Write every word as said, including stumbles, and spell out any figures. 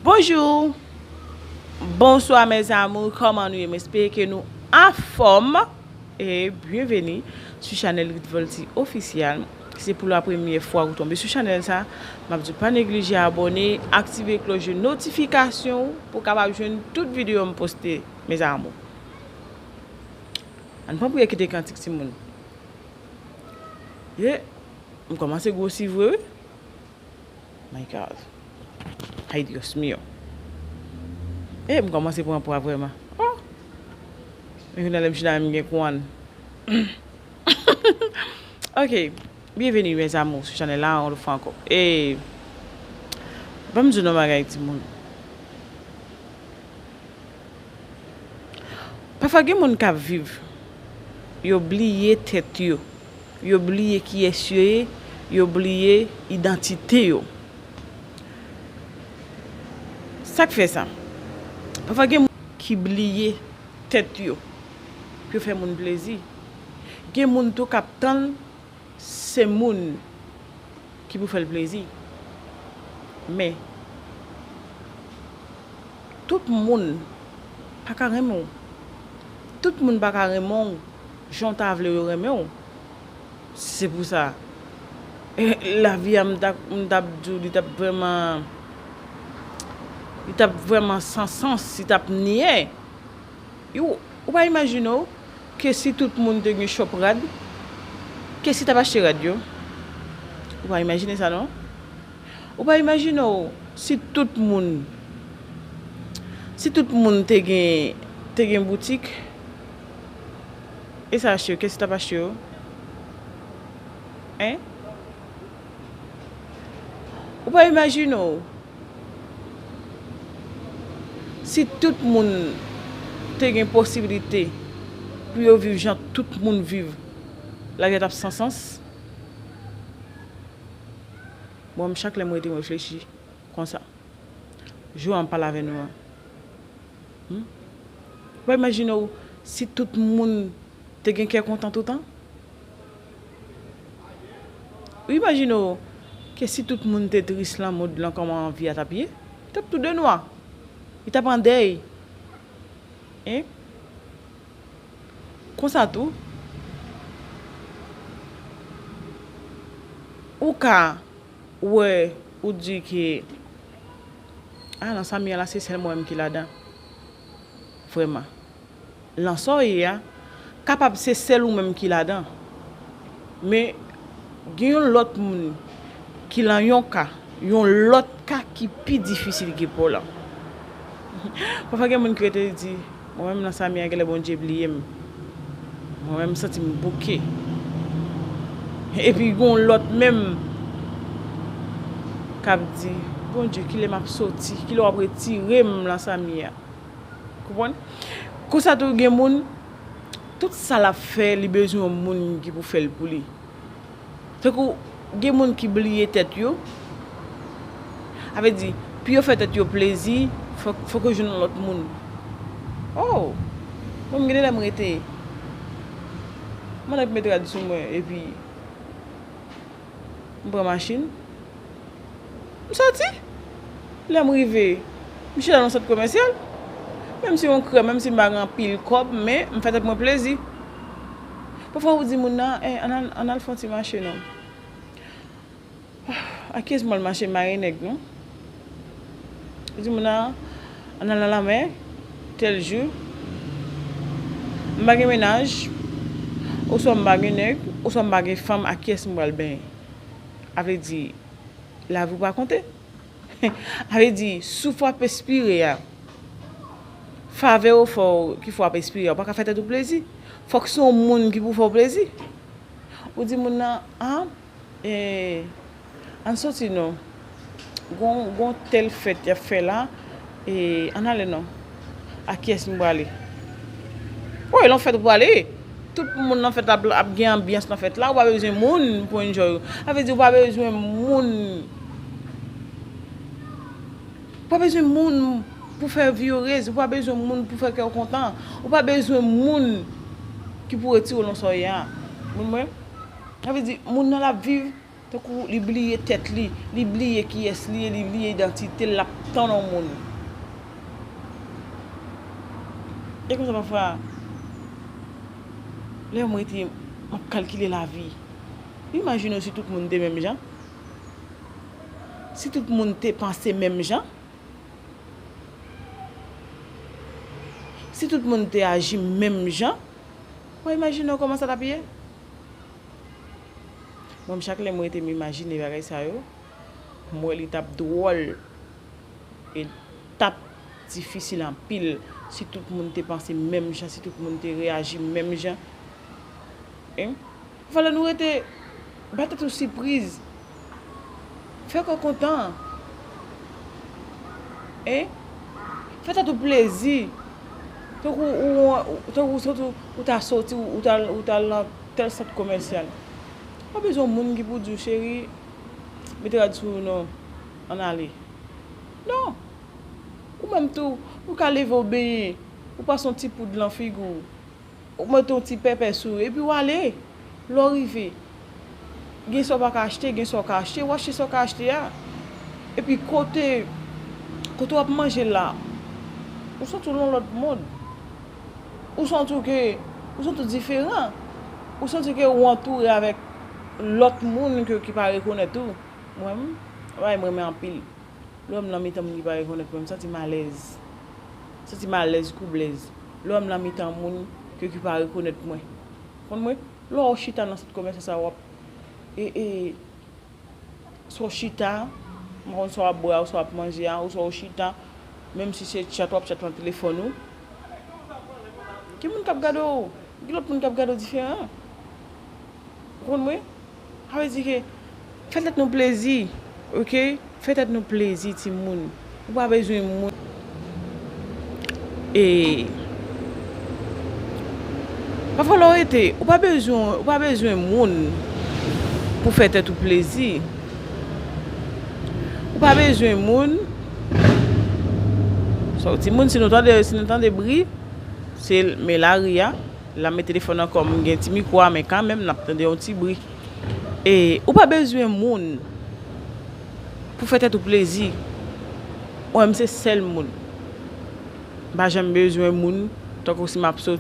Bonjou, bonswa mes amours, kòman nou ye? M espere ke nou anfòm. E byenveni sou chanèl Ritvolti Ofisyèl. Si se pou la premyè fwa ou tonbe sou chanèl sa, m ap di w pa neglije abòne, aktive klòch de notifikasyon pou w kapab jwenn tout videyo m poste, mes amours. Ann pran priyè kite kantik timoun. Ye, m kòmanse gwosi vre wi. My God. Ay, Dios mío. E, m kòmanse pran pwa vrèman. Oh! Men kounye a lè m chita, m gen kwann. Ok. Byenveni, mes amours, sou chanèl la, yon lòt fwa ankò. E, ban m di nou yon bagay, timoun. Pafwa gen moun k ap viv, yo bliye tèt yo, yo bliye kiyès yo ye, yo bliye idantite yo. Sa k fè sa? Pafwa gen moun ki bliye tèt yo pou yo fè moun plezi. Gen moun tou k ap tann se moun ki pou fè l plezi. Men, tout moun pa ka renmen w. Tout moun pa ka renmen w jan w ta vle yo renmen w. Se pou sa, lavi a, m t ap, m t ap di w, li t ap vrèman, li t ap vrèman san sans, li t ap nyè. Yo, ou pa imajine w ke si tout moun te gen chòp rad, kiyès ki t ap achte rad yo? Ou pa imajine sa non. Ou pa imajine w si tout moun, si tout moun te gen, te gen boutik, e sa achte yo, kiyès ki t ap achte yo? Hein? Ou pa imajine w si tout moun te gen posiblite pou yo viv jan tout moun viv, lavi a t ap san sans. Bon, chak lè m rete m reflechi konsa. Jou a m pale avè nou an. Hmm? Ou pa imajine w si tout moun te gen kè kontan toutan? Ou imajine w ke si tout moun te tris lan mod lan kòman vi a t ap ye? Li t ap tou de nwa. Li t ap an dèy. Hein? Konsa tou, ou ka wè, ou di ke, a, nan Samia la, se sèl mwen menm ki ladan. Vrèman. Lan sa w ye a, kapab se sèl ou menm ki ladan. Men, gen yon lòt moun ki lan yon ka, yon lòt ka ki pi difisil ke pa w lan. Pafwa gen moun ki rete di, mwen menm nan Samia genlè Bondye bliye m. Mwen menm m santi m bouke. Epi gen yon lòt menm k ap di, Bondye, kilè m ap soti? Kilè w ap retire m lan Samia? Konprann? Konsa tou gen moun, tout sa l ap fè, li bezwen yon moun ki pou fè l pou li. Tankou gen moun ki bliye tèt yo. Sa vle di, pou yo fè tèt yo plezi, fòk, fòk yo jwenn yon lòt moun. Oh! Mwen, m gen de lè m rete. Mwen ap met rad sou mwen, epi m pran machin. M soti. Lè m rive, m chita nan sant komèsyal. Menm si yon krè, menm si m pa gen anpil kòb, men m fè tèt mwen plezi. Pafwa ou di moun nan, eh, ann al, ann al fè yon ti mache non. Ak kiyès m pral mache? M pa gen nèg non. Ou di moun nan, ann al nan lanmè, tèl jou. M pa gen mennaj, oswa m pa gen nèg, oswa m pa gen fanm, ak kiyès m pral benyen? Sa vle di, lavi w pa konte. Sa vle di, souf w ap espire a, favè yo fè w ki fè w ap espire a, ou pa ka fè tèt ou plezi. Fòk se yon moun ki pou fè w plezi. Ou di moun nan, a, e, ann soti non. Gon, gon tèl fèt y ap fè la, e, ann ale non. Ak kiyès m prale? Wi, lan fèt ou prale. Tout moun nan fèt ap, ap gen anbyans nan fèt la, ou pa bezwen moun pou enjoy ou. Sa vle di ou pa bezwen moun. Ou pa bezwen moun pou fè vi w erez, ou pa bezwen moun pou fè kè w kontan, ou pa bezwen moun ki pou retire w lan sa w ye a. Ou konprann mwen? Sa vle di, moun nan l ap viv Tankou li bliye tèt li, li bliye kiyès li ye, li bliye idantite l, l ap tann yon moun. E konsa pafwa, lè m rete, m ap kalkile lavi. Imajine w si tout moun te menm jan. Si tout moun te panse menm jan. Si tout moun te aji menm jan, w imajine w kòman sa t ap ye? Mwen, chak lè m rete m imajine bagay sa yo, m wè li t ap dwòl e t ap difisil anpil si tout moun te panse menm jan, si tout moun te reyaji menm jan. Hein? Fò lè nou rete, ba tèt ou sipriz. Fè kò kontan. Hein? Fè tèt ou plezi. Tankou ou, ou, tankou ou soti, ou ta soti, ou, ou ta, ou ta nan tèl sant komèsyal. Pa bezwen moun ki pou di w, cheri, mete rad sou ou non, ann ale. Non. Ou menm tou, ou ka leve w benyen, ou pase yon ti poud lan figi w. Ou mete yon ti pèpè sou, epi w ale. Lè w rive, gen sa w pa ka achte, gen sa w ka achte, w achte sa w ka achte a. Epi kote, kote w ap manje la, ou santi w nan lòt mond. Ou santi w ke, ou santi w diferan. Ou santi ke ou antoure avèk lòt moun ke, ki pa rekonèt ou. Mwen, bagay mwen renmen anpil. Lè m nan mitan moun ki pa rekonèt mwen, m santi m alèz. M santi m alèz kou blèz. Lè m nan mitan moun ke ki pa rekonèt mwen. Konn mwen, lè w chita nan sant komèsyal sa w ap, e, e, swa w chita, m pa konn swa w ap bwè a, ou swa w ap manje a, ou swa w chita, menm si se tchat w ap tchat nan telefòn ou. Gen moun k ap gade w, gen lòt moun k ap gade w diferan. Ou konn mwen? Sa vle di ke fè tèt nou plezi, oke? Fè tèt nou plezi, timoun. Ou pa bezwen moun. E pafwa lè w rete, ou pa bezwen, ou pa bezwen moun pou fè tèt ou plezi. Ou pa bezwen moun. So, timoun, si nou tande, si nou tande bri, se men lari a. La, men telefòn nan kò m, gen ti mikwo a, men kanmenm, n ap tande yon ti bri. E ou pa bezwen moun pou fè tèt ou plezi. Ou menm se sèl moun. M pa janm bezwen moun, tankou si m ap soti.